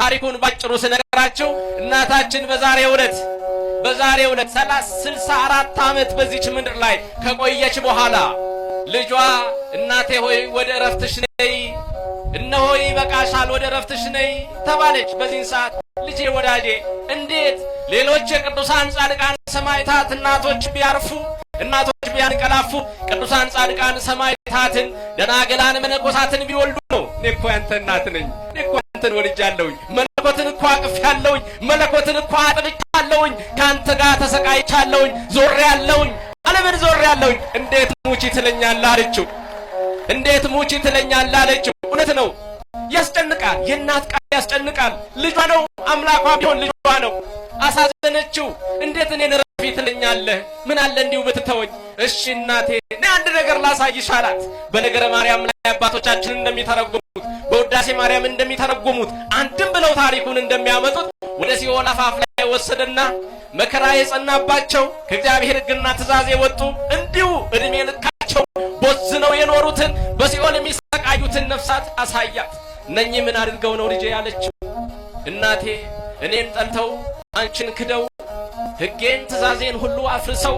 ታሪኩን ባጭሩ ስነግራችሁ እናታችን በዛሬው ዕለት 64 ዓመት በዚች ምድር ላይ ከቆየች በኋላ ልጇ እናቴ ሆይ ወደ እረፍትሽ ነይ፣ እነሆ ይበቃሻል፣ ወደ እረፍትሽ ነይ ተባለች። በዚህን ሰዓት ልጄ ወዳጄ እንዴት ሌሎች የቅዱሳን ጻድቃን ሰማዕታት እናቶች ቢያርፉ፣ እናቶች ቢያንቀላፉ፣ ቅዱሳን ጻድቃን ሰማዕታትን ደናግላን መነኮሳትን ቢወልዱ ነው። እኔ እኮ ያንተ እናት ነኝ። እኔ እኮ አንተን ወልጃለሁኝ። መለኮትን እኮ አቅፌያለሁኝ። መለኮትን እኮ አጥብቻለሁኝ። ከአንተ ጋር ተሰቃይቻለሁኝ። ዞሬያለሁኝ። ዓለምን ዞሬያለሁኝ። እንዴት ሙቺ ትለኛለህ አለችው። እንዴት ሙቺ ትለኛለህ አለችው። እውነት ነው፣ ያስጨንቃል። የእናት ቃል ያስጨንቃል። ልጇ ነው፣ አምላኳ ቢሆን ልጇ ነው። አሳዘነችው። እንዴት እኔን ረፊ ትለኛለህ? ምን አለ እንዲሁ ብትተወኝ። እሺ እናቴ፣ እኔ አንድ ነገር ላሳይሽ አላት። በነገረ ማርያም ላይ አባቶቻችን እንደሚተረጉሙት፣ በውዳሴ ማርያም እንደሚተረጉሙት፣ አንድም ብለው ታሪኩን እንደሚያመጡት ወደ ሲኦል አፋፍ ላይ ወሰደና መከራ የጸናባቸው፣ ከእግዚአብሔር ሕግና ትእዛዝ የወጡ፣ እንዲሁ እድሜ ልካቸው ቦዝነው የኖሩትን፣ በሲኦል የሚሰቃዩትን ነፍሳት አሳያት። እነኚህ ምን አድርገው ነው ልጄ ያለችው። እናቴ፣ እኔን ጠልተው፣ አንቺን ክደው፣ ሕጌን ትእዛዜን ሁሉ አፍርሰው፣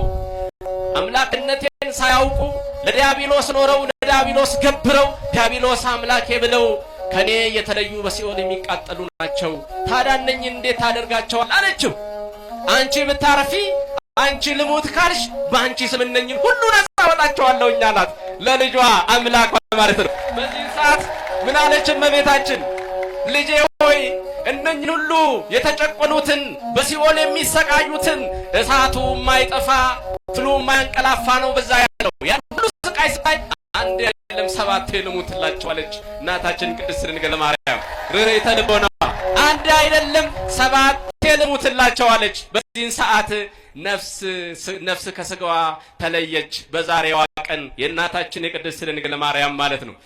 አምላክነቴን ሳያውቁ ለዲያብሎስ ኖረው፣ ለዲያብሎስ ገብረው፣ ዲያብሎስ አምላኬ ብለው ከኔ የተለዩ በሲኦል የሚቃጠሉ ናቸው። ታዲያ እነኝህ እንዴት ታደርጋቸዋል አለችው። አንቺ ብታረፊ፣ አንቺ ልሙት ካልሽ በአንቺ ስም እነኝን ሁሉ ነጻ አወጣቸዋለሁኝ አላት። ለልጇ አምላኳ ማለት ነው። በዚህ ሰዓት ምን አለች እመቤታችን? ልጄ ሆይ፣ እነኝን ሁሉ የተጨቆኑትን፣ በሲኦል የሚሰቃዩትን፣ እሳቱ የማይጠፋ ትሉ የማያንቀላፋ ነው በዛ ያለው፣ ያን ሁሉ ስቃይ ስቃይ አንድ አይደለም ሰባቴ ልሙትላቸው አለች። እናታችን ቅድስት ድንግል ማርያም ርኅራኄ ልቦና አንድ አይደለም ሰባቴ ልሙትላቸው አለች። በዚህን ሰዓት ነፍስ ከስጋዋ ተለየች። በዛሬዋ ቀን የእናታችን የቅድስት ድንግል ማርያም ማለት ነው።